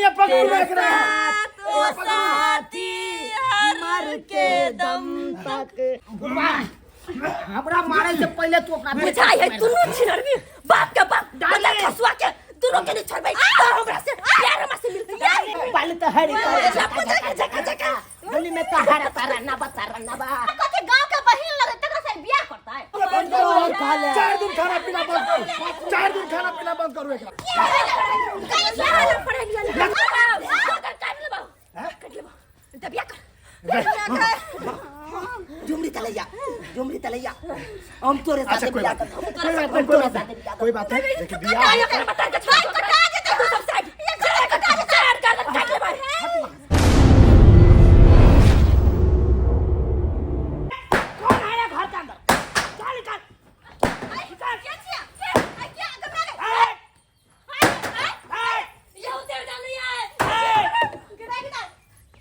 कनिया पकड़ू तेरा एकरा। साथ ओ साथी मर के दम तक। हमरा मारे से पहले तू अपना बुझाइ है दुनू छिनरमी बाप के बाप बदला खसुआ के दुनू के नहीं छोड़बै तो हमरा से प्यार हमरा से मिलतै यार। बाल तो हरी झका झका झका। गली में तो हरा तारा ना बता ना बा। कथी गांव के बहिन लगे तकरा से बियाह करता है। बंद करू, 4 दिन खाना पीना बंद करू, 4 दिन खाना पीना बंद करू एकरा। पढ़ाई लिया काट लेबा, काट लेबा, त बियाह कर। झुमरी तलैया, झुमरी तलैया, हम तोरे अच्छा साथे कोई बियाह बात करब। नहीं, कोई बात नहीं, कोई बात नहीं, कोई बात नहीं, देखिए बियाह कर बता के छोड़ कटा जेतै तू सब साइड ये कटा जेतै, चार गर्दन काट लेबै। कौन आया घर के अंदर? चल निकल। के छिया आ क्या गमे ए, ए, ये उतर डाली है। गिरा गिरा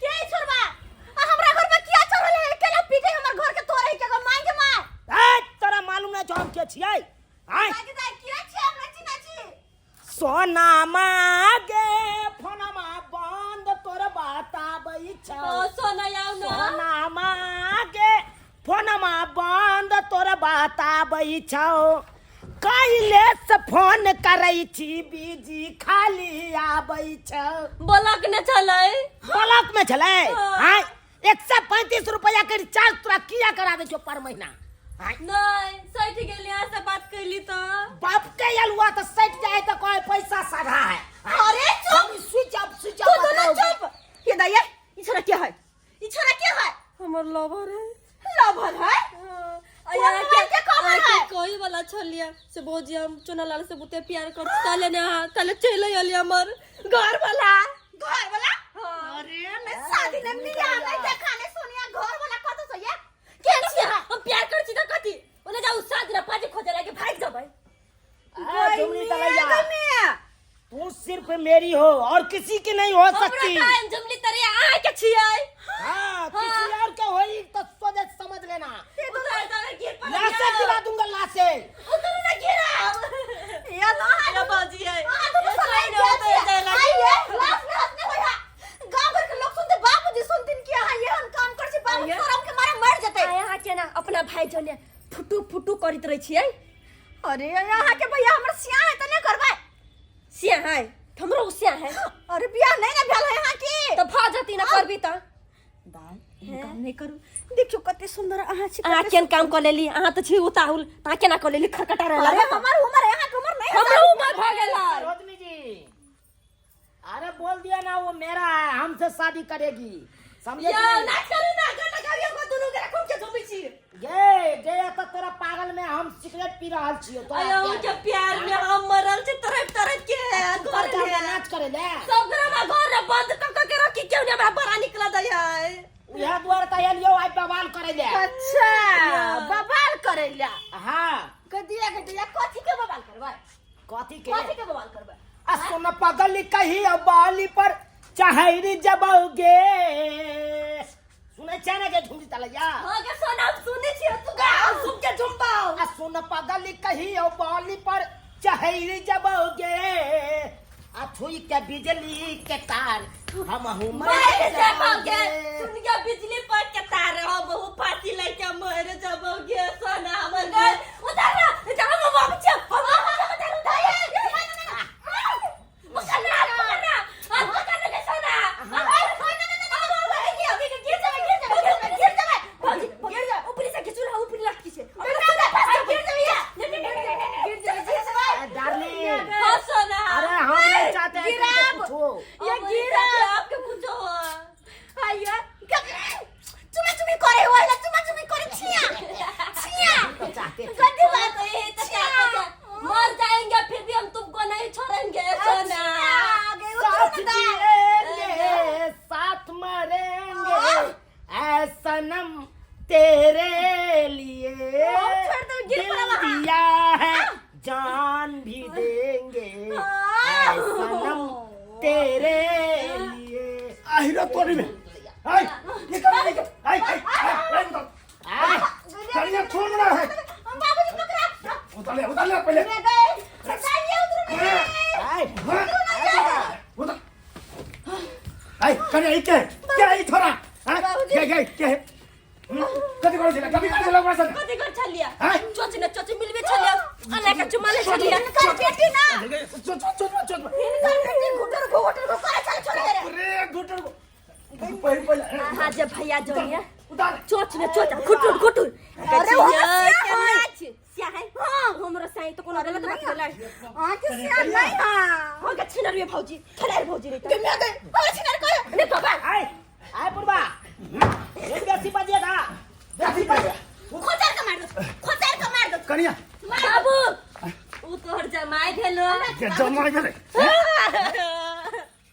के छोड़बा आ हमरा घर में किया चढ़ल है? केला पीटे हमर घर के तोड़े के गो मांगे मार। ए, तोरा मालूम नहीं छौ हम के छियै? आय। मांगे दाई किया छिया? हमरा चिन्हा छी। सोना मागे फोनमा बंद तोर बताबै छौ। ओ सोना आउ ना। सोना मागे फोनमा बंद तोर बताबै छौ, कैले से फोन करै छी बिजी खाली आबै छौ। ब्लॉक ने चलै। ब्लॉक में छलै? हाँ। आय, 135 रुपया के रिचार्ज तोरा किया करा दै छौ पर महीना? आय। नहीं सटि गेली यहाँ से बात कैली तो। बाप के अलुआ तो सट जाए तो कोई पैसा साधा है। अरे चुप। हम स्विच ऑफ स्विच तू ऑफ। दोनों चुप। ये दैया, ई छोरा क्या है? ई छोरा क्या है? हमर लवर है। लवर है? आ यहाँ कौन के कौन यहाँ के है? कोई वाला छलिया से भौजी हम चुना लाल से बहुते प्यार कर ताले ने हाँ ताले चले आली हमर घर वाला। घर वाला? हाँ। अरे मैं शादी ने बियाह नहीं देखा ने सोनिया, घर वाला कत से ये के छिया? हम प्यार कर छी त कथी ओने जाऊ शादी ना पाजी खोजे लागे भाग जबै। आ, झुमरी तलैया, तू सिर्फ मेरी हो और किसी की नहीं हो हमरा सकती। कान जमली तरे आ के छियै। हाँ, किसी और के होई तो सोचे समझ लेना। उतर उतर गिर पर। लाशे गिरा दूंगा, लाशे। उतर ना गिरा। या तो या बाजी है। हां तो सलाई ना उतर जाए लागे। आइए लास्ट में हंसने होया, गांव भर के लोग सुनते, बाबूजी सुनतिन कि हां ये हम काम कर छी, बाबू आइए। शरम के मारे मर जते। आ यहाँ के ना अपना भाई जने फुटू फुटू करैत रहै छियै। अरे यहाँ के भैया हमर सिया है त नहीं करबै। सिया है हमरो सिया है। अरे बियाह नहीं ना भेल है यहाँ के। त भ जती ना करबी त। दाल काम नहीं करू, देखियो कते सुंदर अहाँ छी। अहाँ केन काम क लेली? अहाँ त छी उताहुल, अहाँ केना क लेली? खरकटा रहला। अरे हमर उमर है, यहाँ के उमर नहीं है। हमरो उमर भ गेल है। रोजनी जी, अरे बोल दिया ना, वो मेरा है, हमसे शादी करेगी, समझे कि यौ नहीं? नाच करू ना, गन लगाबियो को दुनू के खूब के झुमै छी। ये गया तो तोरा पागल में हम सिगरेट पी रहल छियो तोरा। अयो के प्यार में हम मरल छी तरप तरप के। घर घर के में नाच करे ले। सब घर में घर रे बंद क क के रखी, क्यों ने हमरा बड़ा निकला दै है। उहे दुआरे त एलियो आइ बवाल करे ले। अच्छा बवाल करे ला? हाँ। गदिया गदिया कथी के बवाल करबै? कथी के? कथी के बवाल करबै? आ सुन पगल कही बाली पर चहरी जबौगे, सुनै छै ने के झुमरी तलैया? हां के सोना सुनै छी, तू गा सुन के झुमबाओ। आ सुन पगल कही बाली पर चहरी जबौगे, आ छुई के बिजली के तार हम हूँ मर जाबोगे। सुन के बिजली पर के तार हम बहु फांसी लेके मर जाबोगे सोना हमर गए उधर ना जा, हम बाबू छ, हम उधर उधर पकड़ना पकड़ना हाथ पकड़ ले सोना। गिर जाबे, गिर जाबे, गिर जाबे भौजी, गिर जाबे। ऊपरी से खिचू रहा, ऊपरी लटकी छै। गिर जाबे, गिर जाबे, गिर जाबे। डार्लिंग। हां सोना। अरे हम नहीं चाहते हैं तुमको कुछ हो। ये गिरा आपके कुछ हो। आइया चुमा चुमी करे होला, चुमा चुमी करे, छिया छिया। तो चाहते थे। गंदी बात। तो यही तो क्या पता, मर जाएंगे फिर भी हम तुमको नहीं छोड़ेंगे सोना। साथ जिएंगे साथ मरेंगे ऐ सनम तेरे लिए, छोड़ दो, गिर दिल पड़ा वहाँ। दिया है जान भी देंगे ऐ सनम तेरे लिए। आहिरो तोरी में आई निकल निकल, आई आई आई, उतर। आय, चलिए छोड़ रहा है। बाबूजी पकड़ा। उतर ले, उतर ले पहले। गए सच्चाई उतरू। आय, हाँ, उतर। हाय कने ई के के ई छोरा हां बाबूजी। के के के कथि करै छला कथि करै छला ओकरा संगे कथी कर छलिया हैं? चोच ने चोच मिलबे छलिया अना के चुमा ले छलिया हिनकर बेटी ना चोच चोच चोच हिनकर बेटी घुटर घुटर करे चल छोड़े रे अरे घुटर को पहिले पहिले हां जे भैया जोनिया उतार चोच ने चोच घुटुर घुटुर अरे वो सिया है। सिया है हां हमरो साई तो कोनो गलत बात बोला अहाँ के सिया नहीं हां हो के छिनर रे भौजी खेलार भौजी रे के मैं गई हमरा छिनर कहे ने बाबा आय आय बुढ़बा एक बेसी बजेगा कथि करै खोचर के मार दो खोचर के मार दो कनिया बाबू उ तोहर जमाई भेलो के जमाई भेलै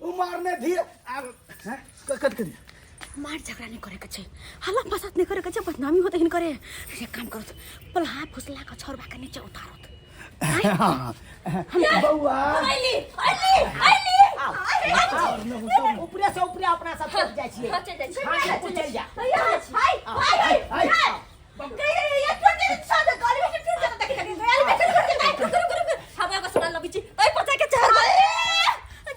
उ मारने धीरे आब हैं कत कत मार झगड़ा नहीं करे के छै हल्ला फसाद नहीं करे के छै बदनामी होते हिन करे एक काम करत पलहा फुसला के छोरबा के नीचे उतारत बौआ आइली आइली आइली ऊपरे से ऊपरे अपना सब चल जाइ छियै हां चल जाइ छी हाँ, ऊपर चल जा हाय हाय हाय हाय गई ये टूट गई साथ गाड़ी में टूट जाता देख देख गाड़ी में टूट जाता रुक रुक रुक हम एगो सुना लबी छी ओइ पचा के चढ़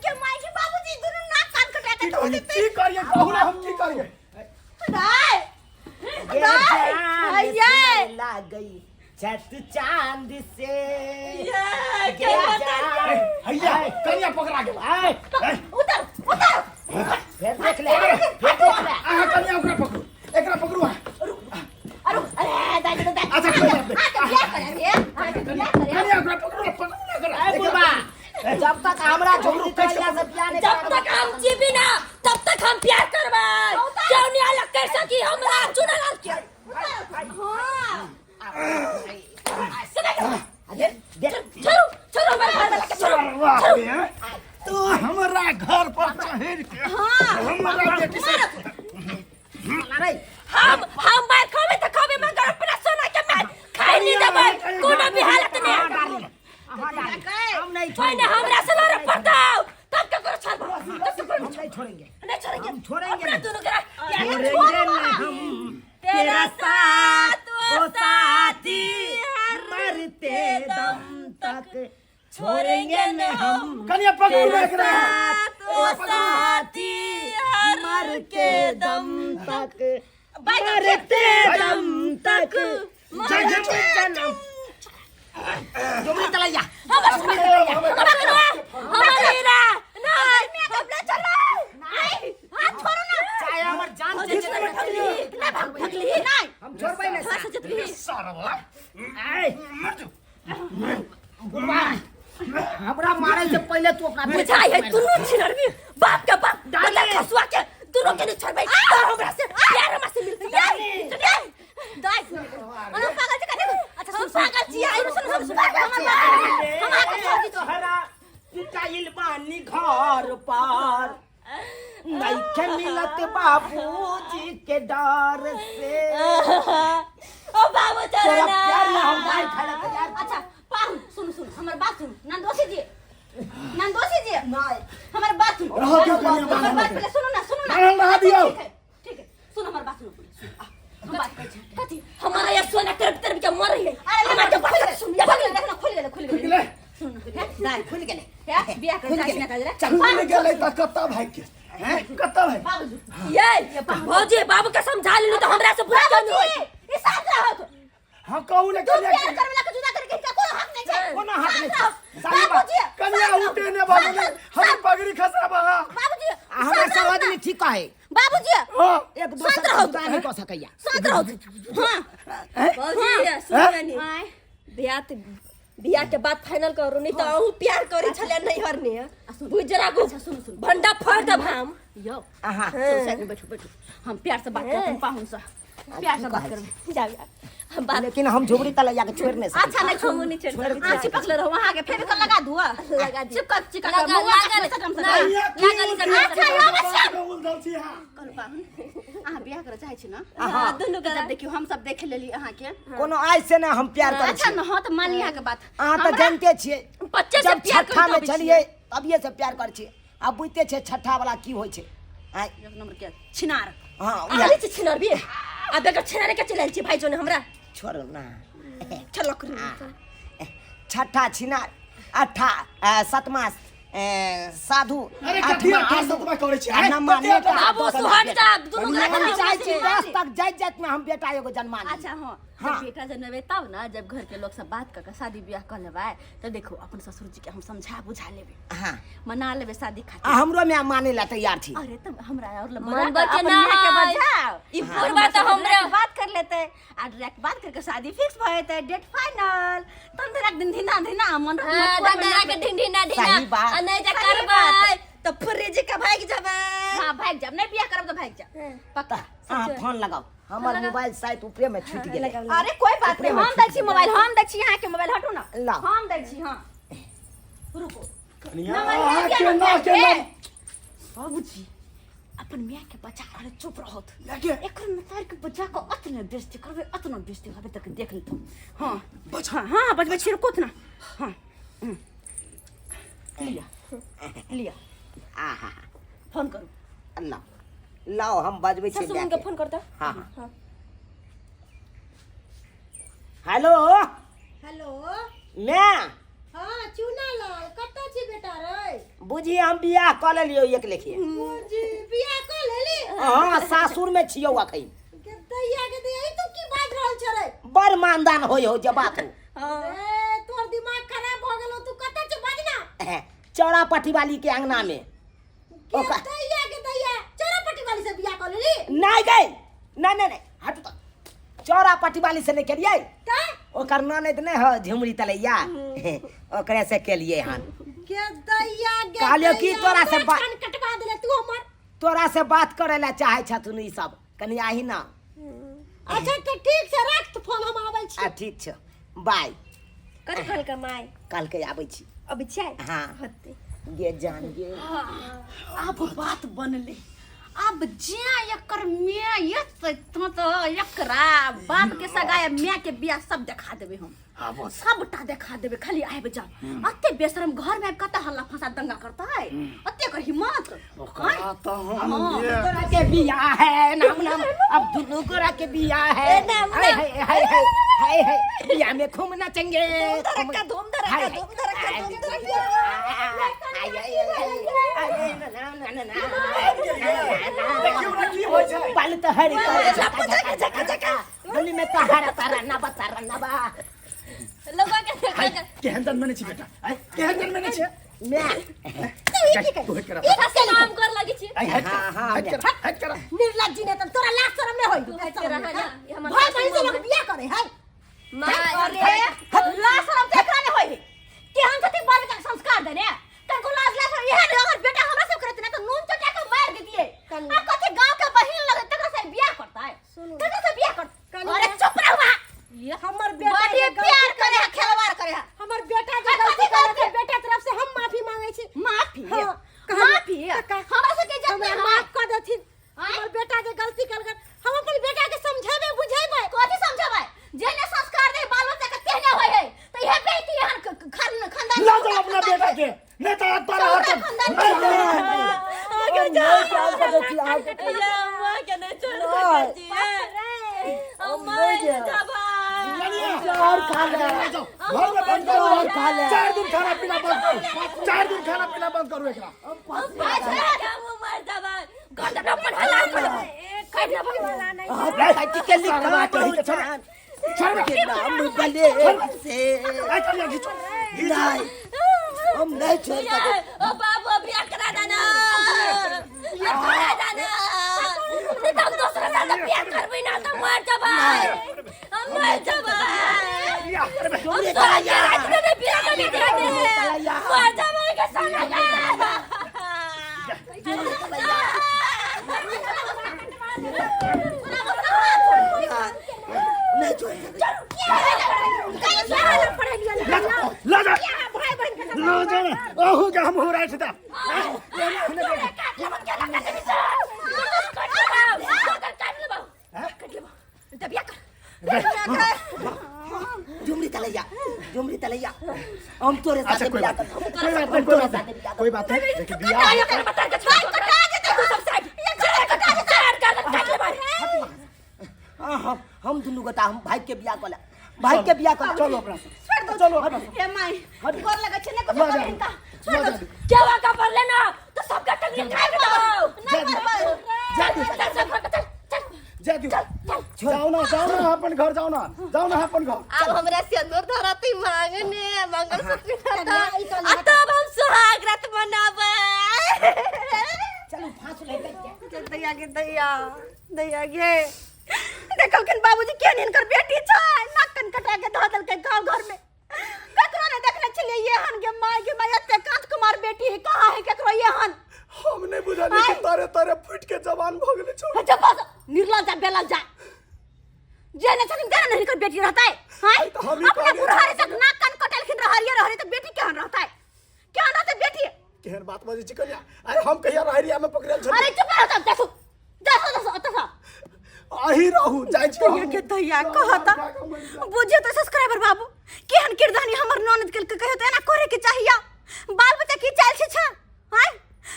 के माई के बाबूजी दुनु नाक कान कटा के तोड़ देते की करिए कहू ना हम की करिए दाई गे दाई जान आइए सुनर लागई छत चांद से ये गे के बता जान हैया कनिया पकड़ा गेल आय उतर उतर फिर देख ले फिर देख ले अहाँ कनिया ओकरा पकड़ू एकरा पकड़ू अहाँ अरे अरे दाई दाई अच्छा, कोई बात नहीं। आ के बियाह करे रे आ के बियाह करे कनिया ओकरा पकड़ू पकड़ू ना ओकरा आय बुढ़बा जब तक हमरा झुमरी तलैया से बियाह नहीं जब तक हम जीबी ना तब तक हम प्यार करबै क्यों नहीं अलग कर सकी हमरा चुनल के हां अरे देख छोड़ो छोड़ो हमारे घर वाला के छोड़ो वाह रे, तू हमरा घर पर चढ़ के हमरा बेटी से अरे हम मार खाबे त खाबे मगर अपना सोना के मार खाई नहीं देबै कोनो भी हालत में हाँ डार्लिंग हम नहीं पहिने छोड़ेंगे हमरा से लड़े पड़तौ तब ककरो छोड़बो तब ककरो हम नहीं छोड़ेंगे नहीं छोड़ेंगे हम छोड़ेंगे अपना नहीं। दोनों करा छोड़ेंगे नहीं हम तेरा साथ ओ साथी मरते दम तक छोड़ेंगे नहीं हम कनिया पकड़ू ना एकरा साथ ओ साथी मरते दम तक बाई मरते दम तक जा, जा, जा। जन्म डुमरी तलैया हमर हीरा नहीं अपना चलो नहीं हाथ छोड़ो ना चाहे हमर जान चल नहीं भाग भगली नहीं हम छोड़बै नहीं थोड़ा सा जितली सारवा आय मर जो बुढ़वा हमरा मारे से पहले तू अपना बुझाई है दुनू छिनरबी बाप के बाप दादा खसुआ के दुनू के नहीं छोड़बै तो हमरा से प्यार हमरा से मिल सकै दाई हम पागल छी कथी अच्छा हम सुन पागल छी सुन सुन सुन पागल छी हम आके छोड़ दी तोहरा पिटाइल बानी घर पर नइखे मिलत बाबूजी के डर से ओ बाबू चलो तोरा ना प्यार में हम मार खाए ला तैयार अच्छा पाहुन सुन सुन हमर बात सुन नंदोसी जी नंदोसी जी नहीं हमर बात सुन रहो दियौ कनिया, हमर बान्हल बात पहिले सुनू ना सुनू ना बान्हल रहा दियौ। ठीक है ठीक है सुन हमर बात सुन पहिले, सुन आ, हम बात कहै छी कथी हमारा ये सोना तरफ तरफ के मर है अरे हमार के खुल बात गेलै, सुन खुल गेलै, देख ना खुल गेलै खुल खुल गेलै गेलै सुन ना दाई खुल गेलै हे बियाह कर खुल चाची गेलै। ना काजरा खुल गेलै तऽ कतऽ भागि गेल हैं कतऽ भागि बाबूजी ये भौजी बाबू के समझा लेलू तो हमरा से बुरा क्यों नहीं होई बाबूजी ई साथ रहत हाँ कहू ने तू कनिया प्यार करवला के जुदा करके हिनका कोनो हक नहीं छै कोनो हक नहीं साथ छै। रहत। सही बात। बाबूजी कनिया साथ रहत। उठे ने बाबू हम पगड़ी खसाबा बाबूजी हमरा साथ सब रहत आदमी ना। ठीक कहे बाबूजी हाँ एक दोसर शांत के रहो। जुदा नहीं कऽ सकैया साथ रहो हां भौजी सुन आय बियाह त बियाह के बाद फाइनल करू नहीं तो अहूँ प्यार करे छले नहीं हरने बुझरा गो अच्छा, सुन, सुन। भंडा फोड़ देब हम यो आहा चल साइड में बैठो बैठो हम प्यार से बात करते हैं पाहुन से प्यार से बात करबे जा जा हम बात लेकिन हम झुमरी तलैया के छोड़ नहीं सकते अच्छा नहीं हमहूँ नहीं छोड़ छोड़ आ चिपक ले रहो वहां के फेविकॉल लगा दुआ लगा दी। चिपक चिपक लगा मुआ लगा के कम से नहीं, कम लागल ई सब- अच्छा, यो बच्चा। उलझल छी अहाँ कहलु पाहुन अहाँ बियाह करऽ चाहै छी ना हाँ, दुनू जब के देखियो हम सब देख लेली अहाँ के कोनो आय से ना हम प्यार करै अच्छा छी न हाँ तऽ मान ली अहाँ के बात अहाँ तऽ हमरा- जानते छियै बच्चे से जब प्यार छठा करैत में अबै छियै। छलियै तभिए से प्यार करै छियै आब बुझिते छियै छठा वाला की होइ छै आँय एक नंबर के छिनार हँ उएह आबै छी छिनरबी आ बेगर छिनारे के चलि आयल छी भाई जोने हमरा छोड़ू ना चलक रे छठा छिनार अठा सतमा साधु अरे कथी आठमा अठा सतमा करै छी? आ आँय, नमा कथी अठा नेता। बाबू सुहट जा दुनू गोरा हम के चाहै छी 10 तक जाइत जाइत में हम बेटा एगो जन्मा ली। अच्छा हाँ हाँ। जब बेटा जनबे तब ना, जब घर के लोग सब बात कर के शादी ब्याह कर लेबै तो देखो अपन ससुर जी के हम समझा बुझा लेबे, हाँ मना लेबे शादी आ खातिर। हमरो में माने ला तैयार छी। अरे तब हमरा और मन मन बचे के ना बजाओ। ई पूर्वा तो हमरा बात कर लेते आ डायरेक्ट बात करके शादी फिक्स भ जेतै, डेट फाइनल। तब डायरेक्ट दिन धिना धिना मन हाँ, दंदरा के ढिंढिना ढिना सही बात। आ नहीं जा सही करबै तो फ्रिज के भाग जबै। हां भाग जाब, नहीं बियाह करब तो भाग जाब पक्का। अहाँ फोन लगाओ, हमर मोबाइल शायद ऊपरे में छूट गेलै। अरे कोई बात नहीं, हम दै छी मोबाइल, हम दै छी अहाँ के मोबाइल, हटू ना, लाओ। हम दै छी। हां रुको कनिया, नमन अहाँ किया केना ना केना बाबूजी अपन मियाँ के बचा, अरे चुप रहो लगे एकर नतार के बचा के अतने बेइज्जती करबे, अतने बेइज्जती होबे तक देख लेतो। हां बच। हां हां बचबे छी, रुको ना। हां लिया लिया, आहा फोन करू। लाओ लाओ, हम बजबै छी ससुर माय के के। फोन करता। हाँ हाँ हेलो हेलो मैं हाँ चूना लाल कतऽ छी बेटा रे? बुझी हम बियाह कऽ लेलियौ एक लेखिए। जी बियाह कऽ लेली? हाँ सासुर में छियौ अखन। के दैया के दैया, ई तू की बाजि रहल छ रे? बड़ मानदान होय हो जे बात हो। ए तोर दिमाग खराब भऽ गेलौ, तू कतऽ छ बाज ना। चौरा पट्टी वाली के अंगना में। के दैया के दैया, चौरा पट्टी वाली से बियाह कऽ लेली? नहीं गई, नहीं नहीं नहीं हटू तो चौरा पट्टी वाली से नहीं केलियै, का ओकर ननद नहीं हो झुमरी तलैया, ओकरे से केलियै हन। के दैया के कहलियौ की दैया, तोरा से कान कटवा देले तू हमर। तोरा से बात करे ला चाहे छथुन ई सब, कनी आही ना। अच्छा तो ठीक छै, राख तू फोन, हम आबै छी। आ ठीक छै, बाय। कथी कहलकै माय? कल के आबै छी। अबै छियै? हाँ। होतै। गे जान गे। अब बात बनले, अब जे एकर my एतै तो तो एकरा बाप के सगाई my के बियाह सब देखा देबै हम। हाँ बस सबटा देखा देबै, खाली आबि जाओ। अते बेशरम घर में आबि कतऽ हल्ला फसा दंगा करतै, अते एकर हिम्मत। ओकरा तो हम ये गोरा के बियाह है नाम नाम, अब दुनू गोरा के बियाह है। नाम, हाय हाय हाय हाय हाय हाय, बियाह में खूब नाचेंगे। धूम धड़क्का, धूम धड़क्का, हाय, धूम धड़क्का, हाय, धूम धड़क्का। हाय, हाय, हाय, हाय, हाय, ना, ना, ना, ना, देखियौ ने की होइ छै। बाल तो हरी करे झका झका झका झका, गली में तो हरा तारा ना बता ना बा। लोगवा के हाय, केहन जन्म नहि छी बेटा, आय केहन जन्म नहि छी। मैं तू हट करा। काम कर लगी छी। आय हट हाँ, कर, हाँ, हट कर, हट कर। निर्लज्जी ने तब तोरा लाज शरम नहीं होई। हट के रहा ना, ई हमर भाई सासु बहिन से माँ लोग बियाह करे है। माय अरे लाज शरम तो एकरा नहीं होई है कि हम छथिन बाल बच्चा के संस्कार देने, तनको लाज लाज शरम इहे ने। अगर बेटा हमरा सब करत ना तो नून चटा के मार देतिए। कनिया। आ कथी गांव के बहिन लगे तकरा से बियाह करतै, सुनू। तकरा से बियाह कर। कनिया। अरे चुप रह वहां। हमर बेटा बड़ी जे गलती प्यार करे है, खेलवाड़ करे है। हमर बेटा जे आ, गलती कथी करे गलती? बेटा तरफ से हम माफी मांगे छी। माफी? हाँ, कहलियै, माफी? तऽ हमरा सबके इज्जत हमरा नहीं है। माफ कर देथिन। आँय? हमर बेटा जे गलती कलकन, हम अपन बेटा के समझेबै बुझेबै। कथी समझेबै? जेहने संस्कार दे बाल बच्चा के तेहने होय है। तऽ इहे बेटी एहन खानदान ला जाओ अपना बेटा के, नहीं तो हाथ पर हाथ। सौरा खानदान के। आगे जा। के अम्मा के नहीं छोड़ सकै छियै। अम्मा जबा और खा ले, घर में बंद करू, और खा ले। 4 दिन खाना पीना बंद करू, 4 दिन खाना पीना बंद करू एकरा। मर जबा गर्दन अपन हलाल कर देबै। काटि लेबै। काटि के लिखा साला कही के छोड़। छोड़ के नाम गले से। आय कनिया घीचो। नहीं हम नहीं छोड़ सकते। ओ बाबू बियाह करा देना, बियाह करा देना, नहीं तो हम दूसरा साथ बियाह करबै ना तो मर जबै, हम मर जबै। बियाह करबै। हम तोरा के रात में नहीं बियाह करने दे दे, मर जबै के साला के। नहीं छोड़ सकते। ला जा, ला जा, अहू के हम हो राख दे। झुमरी तलैया, झुमरी तलैया, हम तोरे अच्छा साथे कोई बियाह बात करब। नहीं, कोई बात नहीं, कोई बात नहीं, कोई बात नहीं। देखिए बियाह हाँ, हम दुनू गोटा हम भाई के बियाह कऽ ले, भाई के बियाह कऽ ले। चलो अपना से, चलो अपना से। हे माई, गोर लगै छै, नहि कुछो लऽ जा। करै हिनका। छोड़ दो क्या हुआ का पर लेना तो सबका टंगली काट दो। जा दियो, जा दियो। चल चल चल चल। जा दियो। जाओ ना, जाओ ना अपन घर, जाओ ना, जाओ ना अपन घर। अब हमरा सिंदूर धरती मांगने मंगलसूत्र कन्या, ई तो आ तब हम सुहाग रात मनाबै। चलू फांस ले के। दैया गे दैया, दैया गे, देखलखिन बाबूजी केहन हिनकर बेटी छै, नाक कान कटा के धऽ देलकै। गाँव घर में ककरो नहि देखने छलियै एहन। गे माय गे माय, एते कांत कुमार बेटी है, कहाँ है ककरो एहन? हम नहीं बुझलियै कि तारे तारे फूट के जवान भऽ गेलै छौ। चुप हो, निर्लज जा, बेलज जा, जे नहि छथिन तेना ने हिनकर बेटी रहतै? हैं? तऽ हमही अपना कहलियै। बुढ़ारी तक नाक कान कटेलखिन रहरिये रहरिये, तऽ बेटी केहन रहतै? केहन रहतै बेटी? केहन बात बजै छी कनिया? अरे, हम कहिया रहरिया में पकड़ल छलियै? अरे चुप रह, तब देखू देखो देखो ओतऽ सँ। अही रहू, जाइ छी हम। दैया के दैया, कहता बुझियो तऽ सब्सक्राइबर बाबू, केहन किरदानी हमर ननद के कहियो तऽ एना करे के चाहिए? बाल बच्चा की चाल छै छा हैं?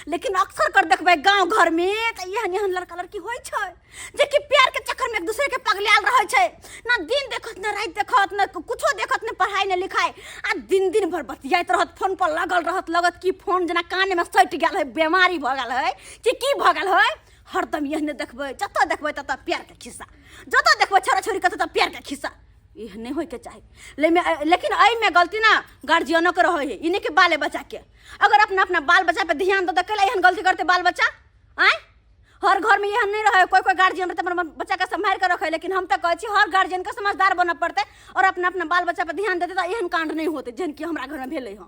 लेकिन अक्सर कर देखबै गांव घर में तऽ एहन एहन लड़का लड़की होइ छै जे कि प्यार के चक्कर में एक दूसरे के पगलायल रहै छै। ना दिन देखत, ना राति देखत, ना कुछो देखत, ना पढ़ाई ना लिखाई, आ दिन दिन भर बतियाइत रहत, फोन पर लगल रहत। लगत कि फोन जेना कान में सटि गेल है, बीमारी भऽ गेल है कि की भऽ गेल है। हरदम एहने देखबै, जतऽ देखबै ततऽ प्यार के खिस्सा, जतऽ देखबै छोरा छोरी के ततऽ प्यार के खिस्सा। एहन नहि होइके चाही। लेकिन एहिमे गलती ना गार्जियनो के रहै है। ई नहि कि बाले बच्चा के। अगर अपना अपना बाल बच्चा पे ध्यान दऽ कैला एहन गलती करते बाल बच्चा? आँय, हर घर में एहन नहीं रहे। कोई कोई गार्जियन रहते, अपन बच्चा के संभाल के रखे। लेकिन हम तो कहै छी, हर गार्जियन के समझदार बनऽ पड़तै और अपना अपना बाल बच्चा पर ध्यान देते तऽ एहन कांड नहीं होते, जेहन कि हमरा घर में भेलै हँ।